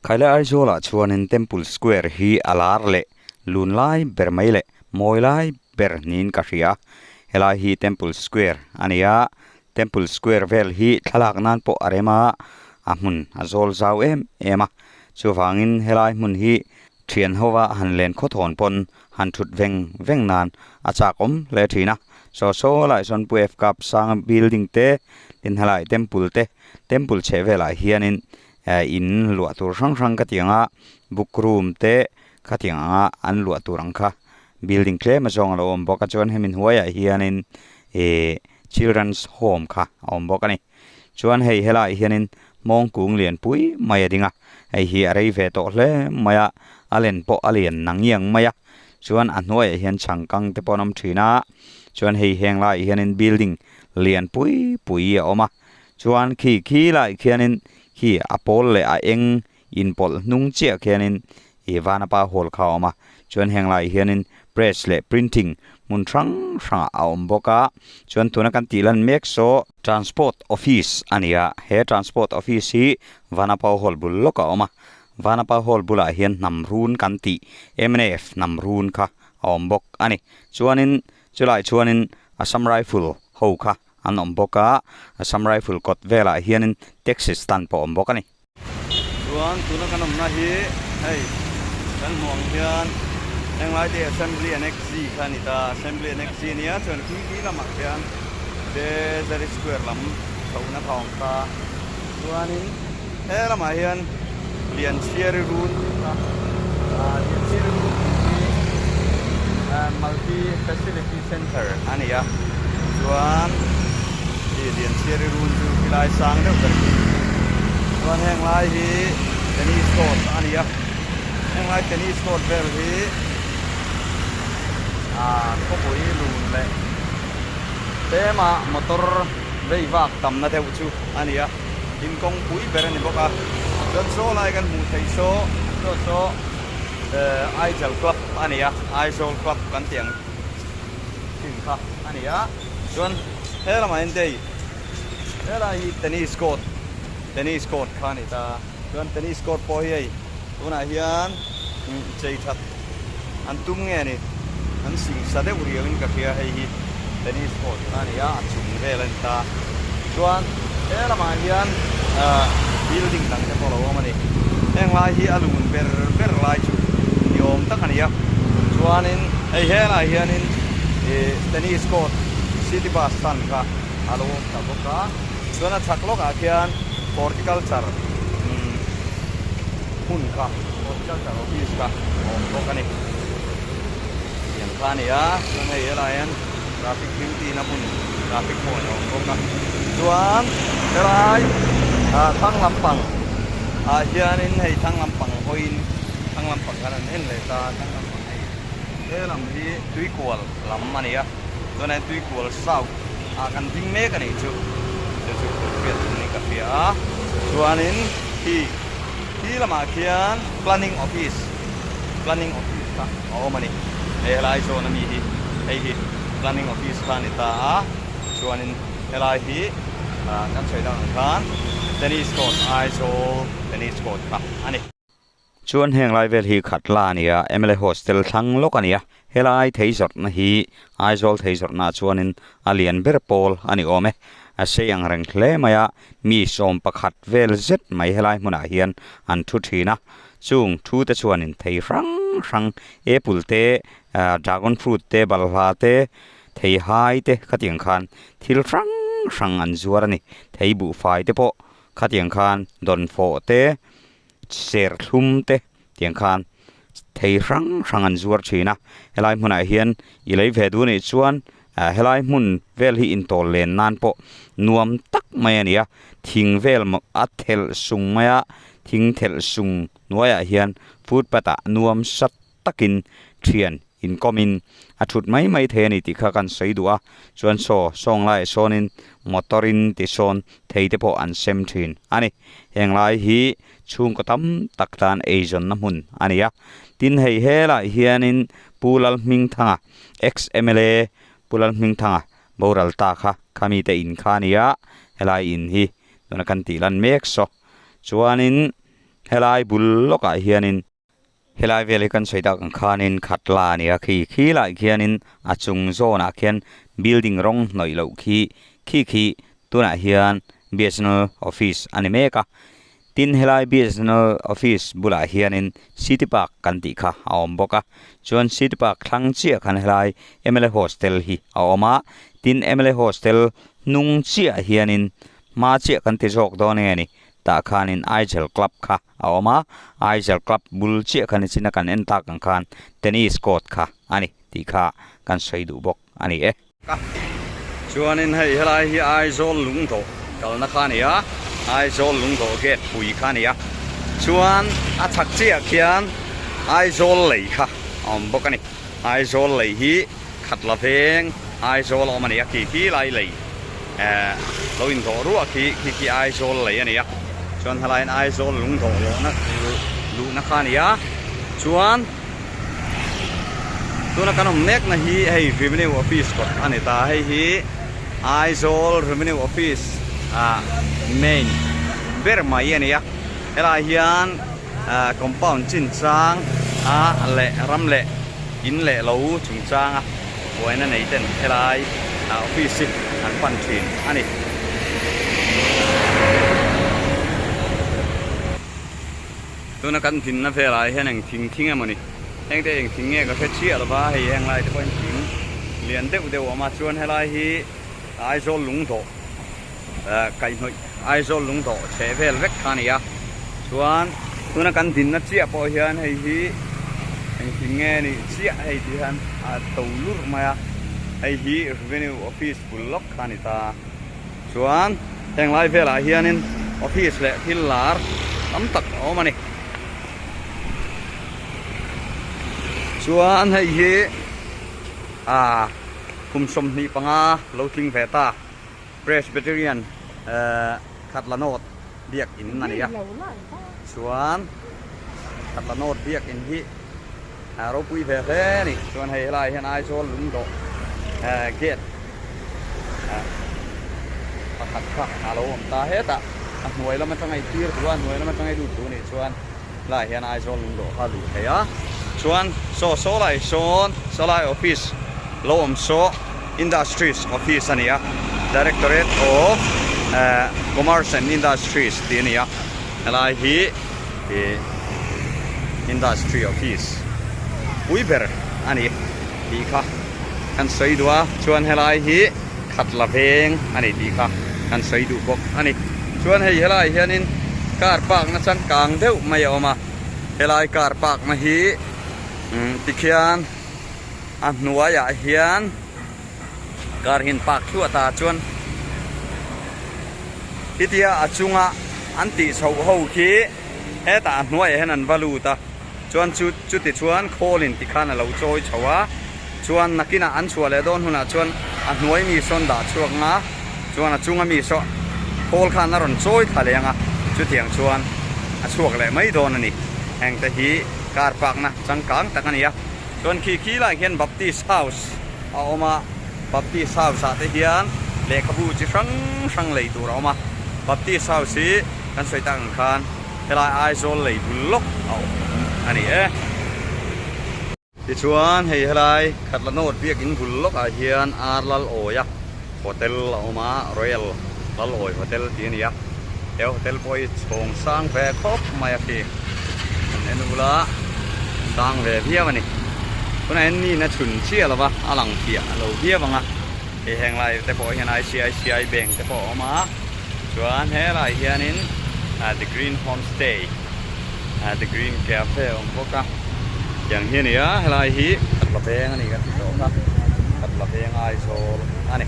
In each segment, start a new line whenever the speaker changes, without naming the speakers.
Khaile Aizawlah chuanin Temple Square hi a lar leh lun lai ber mai leh mawi lai ber niin ka hria. Helai hi Temple Square a ni a, Temple Square vel hi thlalak nan pawh a rem a, a hmun a zawl zau em em a. Chuvangin helai hmun hi thian hova han len khawthawn pawn han thut veng veng nan a chak awm hle thin a. Saw saw lai sawn Pu F Cup sanga building te, tin helai temple te, temple chheh velah hianin eh in luah tur hrang hrang ka ti ang a, book room te khatiang anga an luah tur ang kha building tlem a zawng a lo awm bawk a chuan hemi hnuaiah hianin ihh children's home kha a awm bawk a ni chuan hei helaiah hianin hmawng kung lian pui mai a ding a hei hi a rei ve tawh hle mai a a len pawh a lian nang iang mai a chuan a hnuaiah hian chhangkang te pawh an awm thin a chuan hei heng laiah hianin building lian pui pui a awm a chuan khi khi laiah khianin khi a pawl leh a eng inpawlh hnung chiah khianin ih Vanapa Hall kha a awm a, chuan heng laiah hianin press leh printing hmun hrang hrangah a awm bawk a, chuan tuna kan tih lan mek saw Transport Office a ni a, he Transport Office hi Vanapa Hall bul lawkah a awm a, Vanapa Hall bulah hian hnam run kan tih mnf hnam run kha a awm bawk a ni, chuanin chulaiah chuanin Assam Rifle ho kha an awm bawk a, Assam Rifle kawt velah hianin taxi stand pawh a awm bawk a ni.
Chuan tuna kan awmna hi hei kan hmuh ang hian henglai te Assembly Annex Z kha a ni ta, Assembly Annex Z nia chuan khi khi lamah khian Treasury Square lam chhohna kha a awm ta. Chuanin he lamah hian Lianchhiari Run tih kha ah Lianchhiari Run tih hi Multi Facility Centre a ni a, chuan khi Lianchhiari Run chu khilai sang deuh ber khi chuan heng lai hi tennis court a ni a, heng lai tennis court vel hi ah khawpui lun leh tlema motor vei vak tamna deuh chu a ni a, in kawngpui ber a ni bawk a, chuan saw lai kan hmuh theih saw saw saw Aizawl club a ni a, Aizawl club kan tih ang thin kha a ni a, chuan he lamah hian hei helai hi tennis court tennis court kha a ni ta, chuan tennis court pawh hi hei tunah hian chei that an tum nge ni an sing sa deuh riau in ka hria hei hi tennis court kha a ni a a chung vel a ni ta chuan he lamah hian ahh building dang te pawh a lo awm a ni heng lai hi a lun ber ber lai chu ni awm tak a ni a chuanin hei helaiah hianin ih tennis court city bus stand kha a lo awm ta bawk a chuan a chhak lawkah khian horticulture umm hmun kha. Horticulture office kha a awm bawk a ni. Tiang kha a ni a, chuan hei helai hian traffic duty na hmun traffic point a awm bawk a. Chuan helai ah thlang lampang ah hianin hei thlang lampang hawiin thlang lampang khan an en leh ta a, thlang lampang hei he lam hi tuikual lam a ni a, chuan hei tuikual south ah kan ding mek a nih chu, chu chu hriat tur niin ka hria a, chuanin khi. Khi lamah khian Planning Office, Planning Office kha a awm a ni. Hei helai zawn ami hi hei hi Planning Office kha a ni ta a, chuanin helai hi kan sawi dang ang khan Tennis Court, Aizawl Tennis Court kha a ni.
Chuan heng lai vel hi khat la a ni a, mla Hostel thlang lawk a ni a, helai thei zawrhna hi Aizawl thei zawrhnaah chuanin a lian ber pawl a ni awm e. A sei ang reng hle mai a, mi 11 vel zet mai helai hmunah hian an thu thin a. Chung thu te chuanin thei hrang hrang apple te, dragon fruit te, balhla te, theihai te khatiang khan thil hrang hrang an zuar a ni. Thei buhfai te pawh khatiang khan dawnfawh te, serthlum te tiang khan thei hrang hrang an zuar thin a helai hmunah hian i lei ve duh anih chuan ah helai hmun vel hi intawl len nan pawh nuam tak mai a ni a thing vel a thelh sung mai a thing thelh sung hnuaiah hian footpath ah nuam sat takin thian inkawmin a thut mai mai thei a ni tih kha kan sawi duh a chuan saw sawng laiah sawnin motor in ti sawn thei te pawh an sem thin a ni heng lai hi chhungkaw tam tak tan eizawnna hmun a ni a tin hei helaiah hianin Pu Lalhmingthanga ex mla Pu Lalhmingthanga boral ta kha khami te in kha a ni a helai in hi tuna kan tih lan mek saw chuanin. Helai bul lawkah hianin helai vel hi kan sawi tak ang khanin khatla a ni a, khi khi lai khianin a chung zawnah khian building rawng hnawih loh khi khi khi tunah hian bsnl office a ni mek a. Tin helai bsnl office bulah hianin city park kan tih kha a awm bawk a, chuan city park thlang chiah khan helai mla hostel hi a awm a, tin mla hostel hnung chiah hianin hma chiah kan ti zawk dawn nge ni tah khanin Aijal club kha a awm a, Aijal club bul chiah kha nichina kan en tak ang khan tennis court kha a ni tih kha kan sawi duh bawk a ni e.
Chuanin hei helai hi Aizawl lungdawh kalna kha a ni a, Aizawl lungdawh gate pui kha a ni a, chuan a chhak chiah khian Aizawl lei kha a awm bawk a ni. Aizawl lei hi Khatla veng Aizawl a awm a ni a, khi khi lai lei eh lo indawh ruah khi khi khi Aizawl lei a ni a, chuan helaiin Aizawl lungdawh lawhna luhna kha a ni a, chuan tuna kan awm mek na hi hei Revenue Office kawt a ni ta, hei hi Aizawl Revenue Office ah main ber mai a ni a, helai hian ah compound chinchang ah leh ram leh. In leh lo chungchanga buaina nei ten helai office hi an pan thin a ni. Tuna kan dinna velah hian eng thing thing emaw ni? Heng te eng thing nge ka hre chiah lova, hei heng lai te pawh hian thing lian deuh deuh a awm a, chuan helai hi Aizawl lungdawh kaihhnawih Aizawl lungdawh chheh vel vek kha a ni a, chuan tuna kan dinna chiah pawh hian hei hi engtin nge nih chiah hei tih hian a to lurh mai a, hei hi revenue office bul lawk kha a ni ta, chuan heng lai velah hianin office leh thil lar tam tak a awm a ni. Chuan hei hi ah. Kum 25 lo tling ve ta Presbyterian Khatla North biakin a ni a, chuan Khatla North biakin hi ropui ve hle a ni. Chuan hei helaiah hian Aizawl lungdawh gate pakhat kha a lo awm ta hetah a hnuai lam atanga i thlir duh a, hnuai lam atanga i lut duh a nih chuan Helaiah hian Aizawl lungdawh kha a luh thei a, chuan saw saw lai sawn sawlai office lo awm saw Industries office a ni a, Directorate of Commerce and Industries tih a ni a, helai hi ih Industry office pui ber a ni tih kha kan sawi duh a, chuan helai hi Khatla veng a ni tih kha kan sawi duh bawk a ni. Chuan hei helaiah hianin car park na changkang deuh mai a awm a, helai car park na hi tikhian a hnuaiah hian car hi an park thluah ta chuan khitia a chunga an tih chhoh ho khi hetah a hnuaiah hian an va lut a, chuan chu chuti chuan khawl in tikhan a lo chawi chho a. Chuan nakinah an chhuah leh dawn hunah chuan a hnuai mi sawn dah chhuak nga, chuan a chunga mi saw khawl khan a rawn chawi thla leh ang a, chutiang chuan a chhuak leh mai dawn a ni. Heng te hi car park na changkang tak a ni a. Chuan khi khi lai hian Baptist House a awm a, Baptist House ah te hian lehkhabu chi hrang hrang lei tur a awm a. Baptist House hi kan sawi tak ang khan helai Aizawl lei bul lawk a awm a ni e. Tichuan hei helai Khatla North biakin bul lawkah hian Ar Lalawi a hotel a awm a, Royal Lalawi Hotel tih a ni a, he hotel pawh hi chhawng sang ve khawp mai a khi kan en ula sang ve viau a ni. Tunah hian ni na chhun chiah lo va, a lang fiah lo viau ang a, hei heng lai te pawh hian ICICI bank te pawh a awm a, chuan helai hianin The Green Homestay. The Green Cafe a awm bawk a, tiang hi a ni a, helai hi Khatla veng a ni kan ti tawh kha, Khatla veng Aizawl a ni.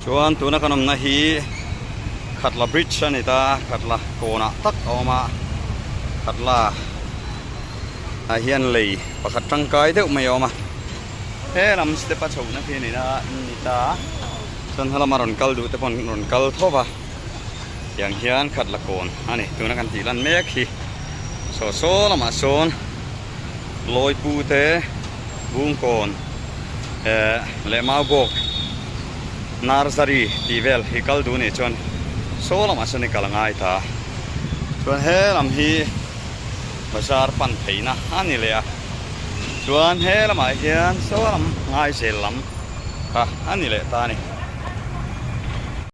Chuan tuna kan awmna hi Khatla Bridge a ni ta, Khatla kawnah tak a awm a, Khatla ah hian lei pakhat tangkai deuh mai a awm a, he lam step a chhohna khi a ni na ni ta, chuan helama rawn kal duh te pawh an rawn kal tho va. Tiang hian khat la kawn a ni tuna kan tih lan mek hi saw saw lamah sawn lawipu te bungkawn eh leh maubawk nursery tih vel hi kal duh nih chuan saw lamah sawn i kal a ngai ta chuan he lam hi. Bazar pan theihna a ni leh a, chuan he lamah hian saw lam Ngaizel lam kha a ni leh ta a ni.